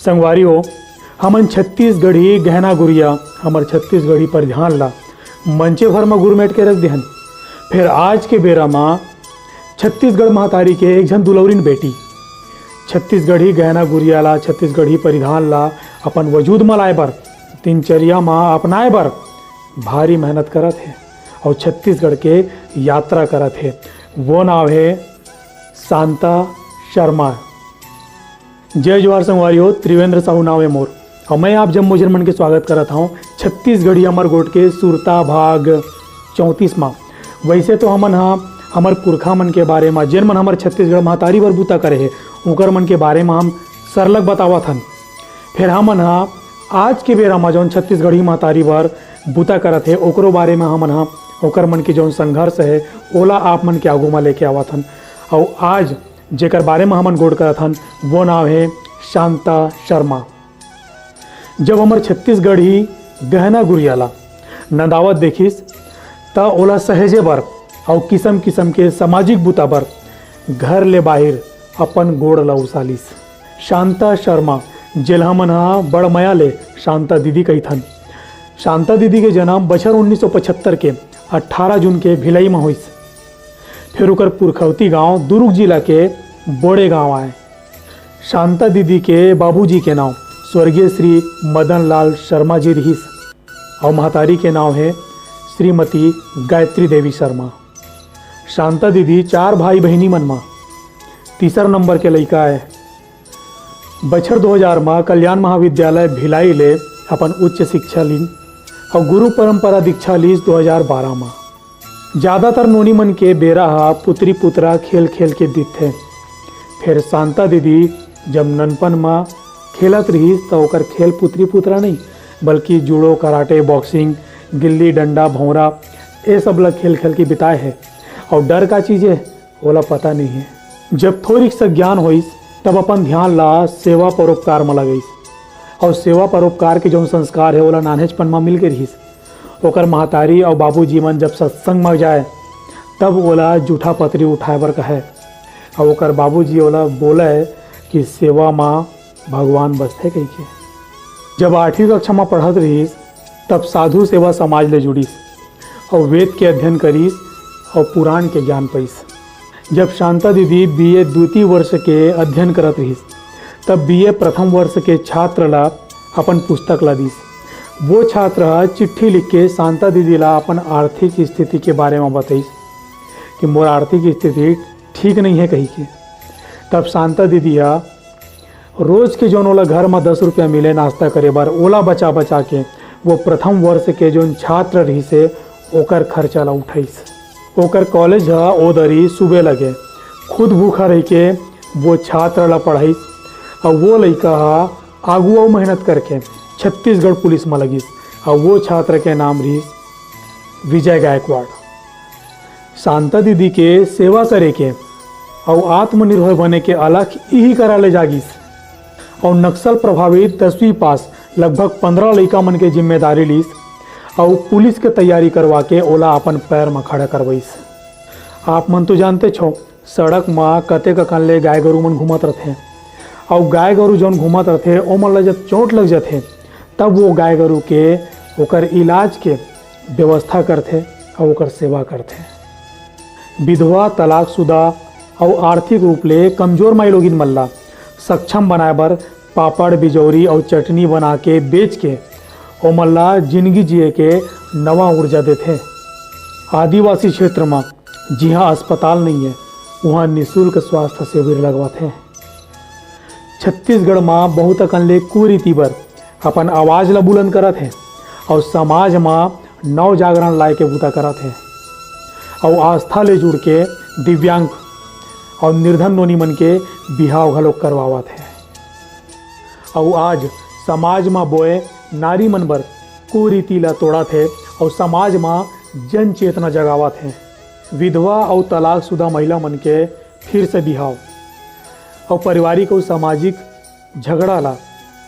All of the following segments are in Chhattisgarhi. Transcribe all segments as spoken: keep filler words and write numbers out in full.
संगवारी हो, हमन छत्तीसगढ़ी गहना गुरिया, हमर छत्तीसगढ़ी परिधान ला मंचे भर म गुरमेट के रख देहन। फेर आज के बेरा म छत्तीसगढ़ महतारी के एक झन दुलौरिन बेटी छत्तीसगढ़ी गहना गुरिया ला, छत्तीसगढ़ी परिधान ला अपन वजूद म लाए बर, दिनचर्या म अपनाए बर भारी मेहनत करत हे अउ छत्तीसगढ़ के यात्रा करत हे। वो नाव हे शांता शर्मा। जय जोहार संगवारी हो, त्रिवेंद्र साहू नाव हे मोर। अउ मैं आप जम्मो झन मन के स्वागत करत हौं छत्तीसगढ़ी अमर गोठ के सुरता भाग चौंतीस मा। वैसे तो हमन हा हमर पुरखा मन के बारे मा, जेन मन हमर छत्तीसगढ़ महतारी बर बूता करे हे, ओकर मन के बारे मा हम सरलग बतावत हन। फेर हमन हा आज के बेरा मा जौन छत्तीसगढ़ी महतारी बर बूता करत हे, ओकरो बारे मा हमन हा ओकर मन के जौन संघर्ष हे, ओला आप मन के आगू मा लेके आवत हन। अउ आज जेकर बारे म हमन गोठ करत हन, वो नाव हे शांता शर्मा। जब हमर छत्तीसगढ़ी गहना गुरिया ला नंदावत देखिस, त ओला सहेजे बर अउ किसम किसम के सामाजिक बूता बर घर ले बाहिर अपन गोड़ ला उसालिस। शांता शर्मा, जेला हमन ह बड़ मया ले शांता दीदी कहिथन। शांता दीदी के जन्म बछर उन्नीस सौ पचहत्तर के अट्ठारह जून के भिलाई म होइस। फेर ओकर पुरखौती गांव दुरूग जिला के बोड़े गांव आय। शांता दीदी के बाबूजी के नांव स्वर्गीय श्री मदन लाल शर्मा जी रिहिस अउ महतारी के नांव हे श्रीमती गायत्री देवी शर्मा। शांता दीदी चार भाई बहिनी मन म तीसर नंबर के लइका आय। बछर दो हज़ार म कल्याण महाविद्यालय भिलाई ले अपन उच्च शिक्षा लीन अउ गुरु परंपरा दीक्षा लीस दो हज़ार बारह म। ज्यादातर नोनी मन के बेरा ह पुतरी पुतरा खेल खेल के बीतथे। फेर शांता दीदी जब ननपन म खेलत रिहिस, त ओकर खेल पुतरी पुतरा नहीं, बल्कि judo, karate, boxing, gilli danda, भौंरा, ए सब ल खेल खेल के बिताए हे। अउ डर का चीज हे, ओला पता नहीं हे। जब थोरिक सा ज्ञान होइस, तब अपन ध्यान ला सेवा परोपकार म लगइस। अउ सेवा परोपकार के जौन संस्कार हे, ओला नान्हेचपन म मिल गे रिहिस। ओकर महतारी अउ बाबूजी मन जब सत्संग म जाय, तब ओला जूठा पतरी उठाए बर कहय। अउ ओकर बाबूजी ओला बोलय कि सेवा म भगवान बसथे कहिके। जब आठवीं कक्षा म पढ़त रिहिस, तब साधु सेवा समाज ले जुड़िस अउ वेद के अध्ययन करिस अउ पुराण के ज्ञान पइस। जब शांता दीदी बीए द्वितीय वर्ष के अध्ययन करत रिहिस, तब बीए प्रथम वर्ष के छात्र ला अपन पुस्तक ला दिस। वो छात्र ह चिट्ठी लिख के शांता दीदी ला अपन आर्थिक स्थिति के बारे म बतइस कि मोर आर्थिक स्थिति ठीक नहीं है कहिके। तब शांता दीदी ह रोज के जौन ओला घर म दस रुपया मिले नाश्ता करे बर, ओला बचा बचा के वो प्रथम वर्ष के जौन छात्र रिहिस हे, ओकर खर्चा ला उठाइस। ओकर कॉलेज ह ओ दरी सुबे लगे। खुद भूखा रहिके वो छात्र ला पढ़ाइस। अउ वो लइका ह आगू अउ मेहनत करके छत्तीसगढ़ पुलिस म लगिस। अउ वो छात्र के नाम रिहिस विजय गायकवाड़। शांता दीदी के सेवा करे के अउ आत्मनिर्भर बने के अलख इही करा ले जागिस। अउ नक्सल प्रभावित दसवीं पास लगभग पंद्रह लइका मन के जिम्मेदारी लीस अउ पुलिस के तैयारी करवा के ओला अपन पैर म खड़ा करवइस। आप मन तो जानते छो, सड़क म कतेक अकन ले गाय गरू मन घूमत रथे, अउ गाय गरू जौन घूमत रथे, ओमन ल जब चोट लग जथे, तब वो गाय गरू के ओकर इलाज के व्यवस्था करथे अउ ओकर सेवा करथे। विधवा, तलाकशुदा अउ आर्थिक रूप ले कमजोर माईलोगिन मन ला सक्षम बनाए बर पापड़, बिजौरी अउ चटनी बना के बेच के ओमन ला जिनगी जिए के नवा ऊर्जा देथे। आदिवासी क्षेत्र म जिहां अस्पताल नइ हे, उहां निशुल्क स्वास्थ्य शिविर लगवाथे। छत्तीसगढ़ म बहुत अकन ले कुरीति बर अपन आवाज ल बुलंद करत हे अउ समाज म नव जागरण लाए के बूता करत हे अउ आस्था ले जुड़ के दिव्यांग अउ निर्धन नोनी मन के बिहाव घलोक करवावत हे। अउ आज समाज म बोए नारी मन बर कुरीति ल तोड़त हे अउ समाज म जन चेतना जगावत हे। विधवा अउ तलाकशुदा महिला मन के फिर से बिहाव अउ पारिवारिक अउ सामाजिक झगड़ा ला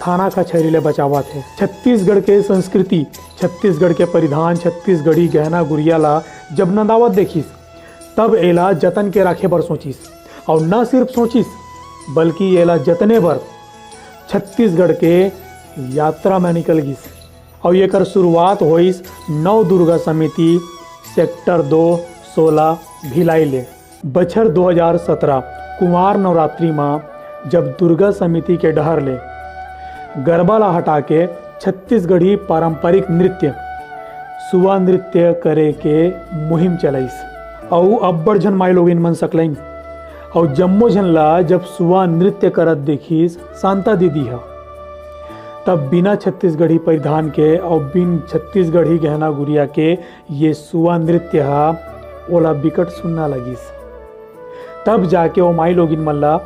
थाना कचहरी ले बचावत हे। छत्तीसगढ़ के संस्कृति, छत्तीसगढ़ के परिधान, छत्तीसगढ़ी गहना गुरिया ला जब नंदावत देखिस, तब एला जतन के राखे बर सोचिस। अउ न सिर्फ सोचिस, बल्कि एला जतने बर छत्तीसगढ़ के यात्रा में निकल गिस। अउ एकर शुरुआत होइस नव दुर्गा समिति, सेक्टर दो, सोलह, भिलाई ले। बछर दो हजार सतरा कुंवार नवरात्रि म जब दुर्गा समिति के डहर ले गरबा ला हटा के छत्तीसगढ़ी पारंपरिक नृत्य सुआ नृत्य करे के मुहिम चलाइस, अउ अब्बड़ झन माई लोगिन मन सकलाइन। अउ जम्मो झन ला जब सुआ नृत्य करत देखिस शांता दीदी ह, तब बिना छत्तीसगढ़ी परिधान के अउ बिन छत्तीसगढ़ी गहना गुरिया के ये सुआ नृत्य ह ओला बिकट सुन्ना लगिस। तब जाके ओ माई लोगिन मन ला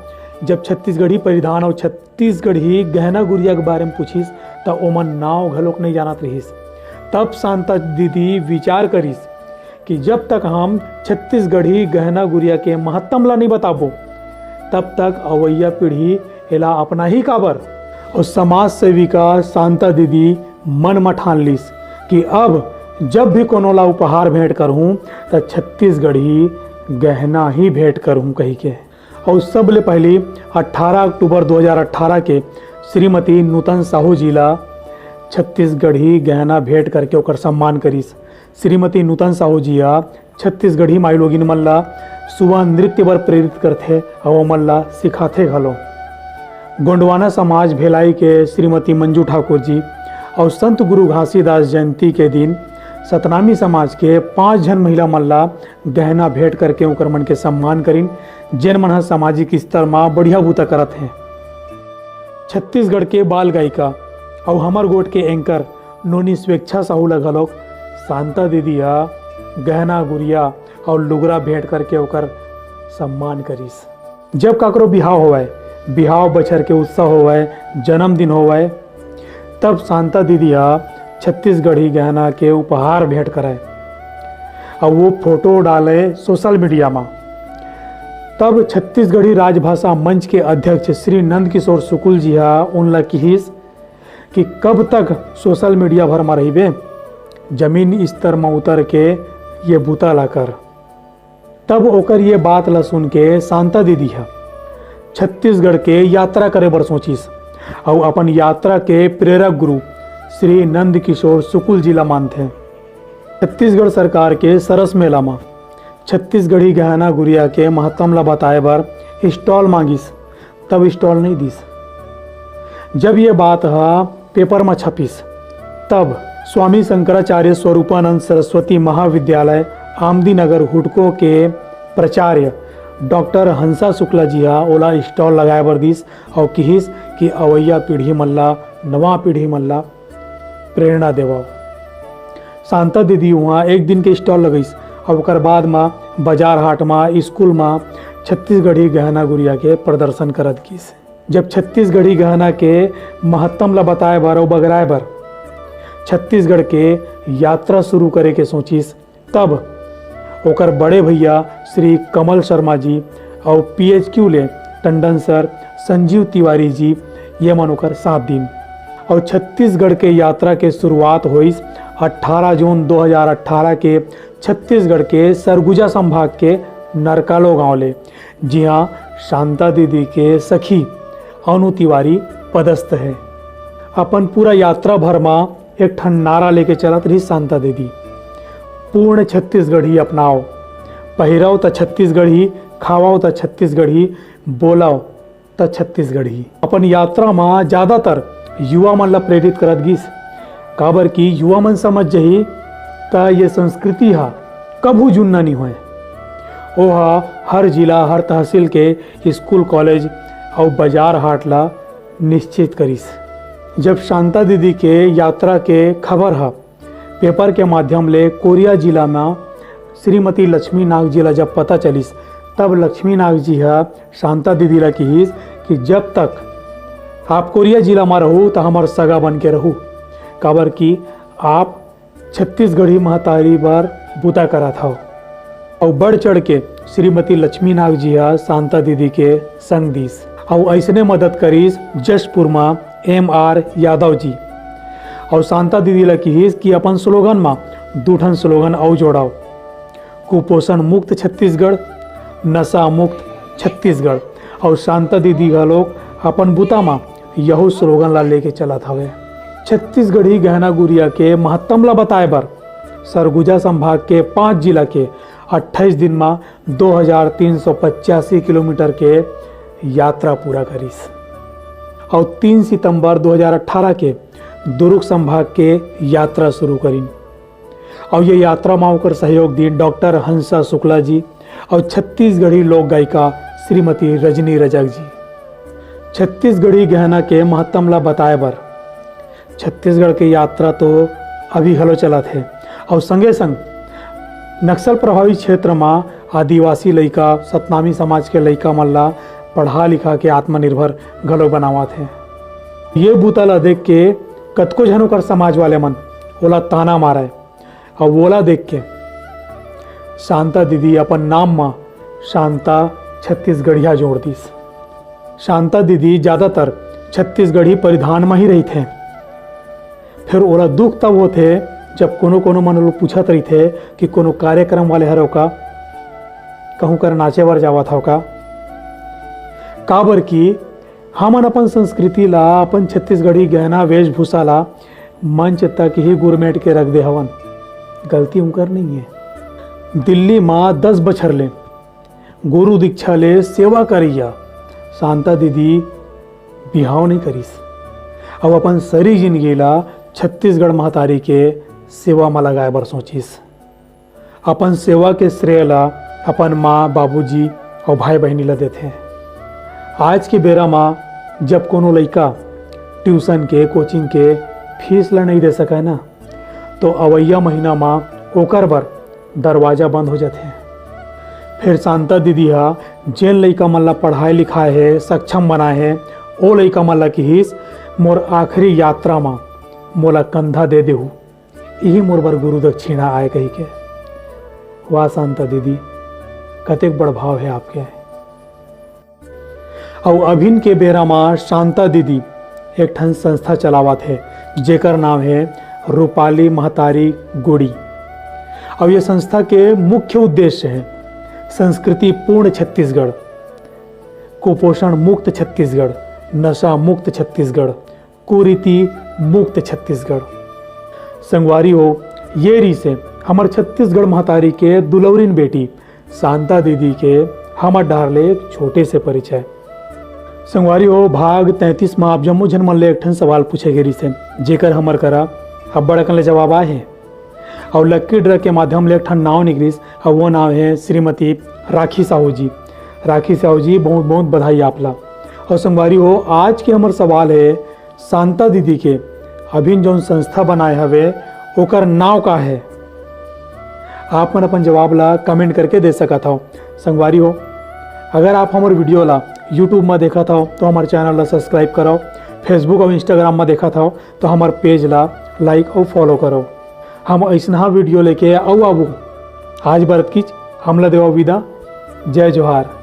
जब छत्तीसगढ़ी परिधान अउ छत्तीसगढ़ी गहना गुरिया के बारे में पूछिस, त ओमन नाव घलोक नइ जानत रिहिस। तब शांता दीदी विचार करिस कि जब तक हम छत्तीसगढ़ी गहना गुरिया के महत्तम ला नइ बताबो, तब तक अवइया पीढ़ी एला अपनाही काबर। अउ समाज सेविका शांता दीदी मन म ठान लिस कि अब जब भी कोनो ला उपहार भेंट करहूं, त छत्तीसगढ़ी गहना ही भेंट करहूं कहिके। अउ सबले पहिली अट्ठारह अक्टूबर दो हजार अट्ठारह के श्रीमती नूतन साहू जी ला छत्तीसगढ़ी गहना भेंट करके ओकर सम्मान करिस। श्रीमती नूतन साहू जी ह छत्तीसगढ़ी माईलोगिन मन ला सुआ नृत्य बर प्रेरित करथे अउ ओमन ला सिखाथे घलो। गोंडवाना समाज भेलाई के श्रीमती मंजू ठाकुर जी अउ संत गुरु घासीदास जयंती के दिन सतनामी समाज के पांच झन महिला मन ला गहना भेंट करके ओकर मन के सम्मान करिन, जेन मन ह सामाजिक स्तर म बढ़िया बूता करत हे। छत्तीसगढ़ के बाल गायिका अउ हमर गोठ के एंकर नोनी स्वेच्छा साहू ला घलोक शांता दीदी ह गहना गुरिया अउ लुगरा भेंट करके ओकर सम्मान करिस। जब काकरो बिहाव होवय, बिहाव बछर के उत्सव होवय, जन्मदिन होवय, तब शांता दीदी ह छत्तीसगढ़ी गहना के उपहार भेंट करय अउ वो फोटो डाले सोशल मीडिया म। तब छत्तीसगढ़ी राजभाषा मंच के अध्यक्ष श्री नंदकिशोर शुक्ल जी ह उनला किहिस कि कब तक सोशल मीडिया भर म रहिबे, जमीन स्तर म उतर के ये बूता ला कर। तब ओकर ये बात ला सुन के शांता दीदी ह छत्तीसगढ़ के यात्रा करे बर सोचिस अउ अपन यात्रा के प्रेरक गुरु श्री नंद किशोर शुक्ल जी ला मानथे। छत्तीसगढ़ सरकार के सरस मेला म छत्तीसगढ़ी गहना गुरिया के महत्तम ला बताए बर स्टॉल मांगिस, तब स्टॉल नइ दिस। जब ये बात ह पेपर म छपिस, तब स्वामी शंकराचार्य स्वरूपानंद सरस्वती महाविद्यालय आमदी नगर हुडको के प्राचार्य डॉक्टर हंसा शुक्ला जी ह ओला स्टॉल लगाए बर दिस अउ किहिस कि अवइया पीढ़ी मन ला, नवा पीढ़ी मन ला प्रेरणा देवव। शांता दीदी उहाँ एक दिन के स्टॉल लगइस अउ ओकर बाद म बाजार हाट म, स्कूल म छत्तीसगढ़ी गहना गुरिया के प्रदर्शन करत गिस। जब छत्तीसगढ़ी गहना के महत्तम ला बताए बर अउ बगराए बर छत्तीसगढ़ के यात्रा शुरू करे के सोचिस, तब ओकर बड़े भैया श्री कमल शर्मा जी अउ पीएचक्यू ले टंडन सर, संजीव तिवारी जी, ये मन ओकर साथ दिन। अउ छत्तीसगढ़ के यात्रा के शुरुआत होइस अट्ठारह जून दो हज़ार अट्ठारह के छत्तीसगढ़ के सरगुजा संभाग के नरकालो गांव ले, जिहां शांता दीदी के सखी अनु तिवारी पदस्थ हे। अपन पूरा यात्रा भर म एक ठन नारा लेके चलत रहिस शांता दीदी, "पूर्ण छत्तीसगढ़ी अपनाओ, पहिरव त छत्तीसगढ़ी, खावव त छत्तीसगढ़ी, बोलव त छत्तीसगढ़ी।" अपन यात्रा म ज्यादातर युवा मन ला प्रेरित करत गिस, काबर कि युवा मन समझ जही त ये संस्कृति ह कभू जुन्ना नी होय। ओहा हर जिला, हर तहसील के स्कूल, कॉलेज अउ बाजार हाट ला निश्चित करिस। जब शांता दीदी के यात्रा के खबर ह पेपर के माध्यम ले कोरिया जिला म श्रीमती लक्ष्मी नाग जी ला जब पता चलिस, तब लक्ष्मी नाग जी ह शांता दीदी ला किहिस कि जब तक आप कोरिया जिला म रहू, त हमर सगा बन के रहू, काबर कि आप छत्तीसगढ़ी महतारी बर बूता करत हव। अउ बढ़ चढ़ के श्रीमती लक्ष्मी नाग जी ह शांता दीदी के संग दिस अउ अइसने मदद करिस जशपुर म एम आर यादव जी। अउ शांता दीदी ल किहिस कि अपन स्लोगन म दू ठन स्लोगन अउ जोड़व, कुपोषण मुक्त छत्तीसगढ़, नशा मुक्त छत्तीसगढ़। अउ शांता दीदी घलोक अपन बूता म यहू स्लोगन ला लेके चलत हवे। छत्तीसगढ़ी गहना गुरिया के महत्तम ला बताए बर सरगुजा संभाग के पांच जिला के अट्ठाईस दिन मा दो हजार तीन सौ पचासी किलोमीटर के यात्रा पूरा करिस। अउ तीन सितंबर दो हजार अठारह के दुर्ग संभाग के यात्रा शुरू करिन। अउ ये यात्रा मा ओकर सहयोग दीन डॉक्टर हंसा शुक्ला जी अउ छत्तीसगढ़ी लोक गायिका श्रीमती रजनी रजक जी। छत्तीसगढ़ी गहना के महत्तम ला बताए बर छत्तीसगढ़ के यात्रा तो अभी घलो चलत हे अउ संगे संग नक्सल प्रभावित क्षेत्र मा आदिवासी लइका, सतनामी समाज के लइका मन ला पढ़ा लिखा के आत्मनिर्भर घलो बनावत हे। ये बूता ला देख के कतको झन ओकर समाज वाले मन ओला ताना मारय। अउ ओला देख के शांता दीदी अपन नाम म शांता छत्तीसगढ़िया जोड़ दिस। शांता दीदी ज्यादातर छत्तीसगढ़ी परिधान म ही रहिथे। फिर ओला दुख तब होथे, जब कोनो कोनो मन ओला पूछत रहिथे कि कोनो कार्यक्रम वाले हरव का, कहूँ कर नाचे बर जावत हव का। काबर कि हमन अपन संस्कृति ला, अपन छत्तीसगढ़ी गहना वेशभूषा ला मंच तक ही गुरमेट के रख दे हवन। गलती उनकर नहीं है। दिल्ली मा दस बछर ले गुरु दीक्षा ले सेवा करइया शांता दीदी बिहाव नहीं करिस। अब अपन सरी जिंदगी ला छत्तीसगढ़ महतारी के सेवा मा लगाए बर सोचिस। अपन सेवा के श्रेय ला अपन माँ, बाबूजी अउ भाई बहिनी ला देथे। आज के बेरा मा जब कोनो लइका ट्यूशन के, कोचिंग के फीस ला नहीं दे सकय ना, तो अवइया महीना मा ओकर बर दरवाजा बंद हो जाथे। फिर शांता दीदी हा जेन लइका मन ला पढ़ाए लिखाए हे, सक्षम बनाए हे, ओ लइका मन ला किहिस, "मोर आखिरी यात्रा मा मोला कंधा दे देहू।" इही मोर बर गुरु दक्षिणा आय कहिके। वाह शांता दीदी, कतेक बड़ भाव हे आपके। अउ अभिन के बेरा मा शांता दीदी एक ठन संस्था चलावत हे, जेकर नाम हे रूपाली महतारी गुड़ी। अउ ये संस्था के मुख्य उद्देश्य हे संस्कृति पूर्ण छत्तीसगढ़, कुपोषण मुक्त छत्तीसगढ़, नशा मुक्त छत्तीसगढ़, कुरीति मुक्त छत्तीसगढ़। संगवारी हो, ये रिहिसे हमर छत्तीसगढ़ महतारी के दुलौरिन बेटी शांता दीदी के हमर डहर ले एक छोटे से परिचय। संगवारी हो, भाग तैंतीस मा आप जम्मो झन मन ले एक ठन सवाल पूछे गे रिहिसे, जेकर हमर करा अब्बड़ अकन ले जवाब आए हे। अउ लक्की ड्रा के माध्यम ले एक ठन नाव निकलिस, अउ वो नाव हे श्रीमती राखी साहू जी। राखी साहू जी, बहुत बहुत बधाई आप ला। अउ संगवारी हो, आज के हमर सवाल हे, शांता दीदी के अभिन जौन संस्था बनाए हवे, ओकर नाव का हे? आप मन अपन जवाब ला कमेंट करके दे सकत हव। संगवारी हो, अगर आप हमर वीडियो ला YouTube मा देखत हव, तो हमर चैनल ला सब्सक्राइब करव। Facebook अउ Instagram मा देखत हव, तो हमर पेज ला लाइक अउ फॉलो करव। हम अइसनहा वीडियो लेके अउ आबो। आज बर अतकीच, हमला देवव विदा। जय जोहार।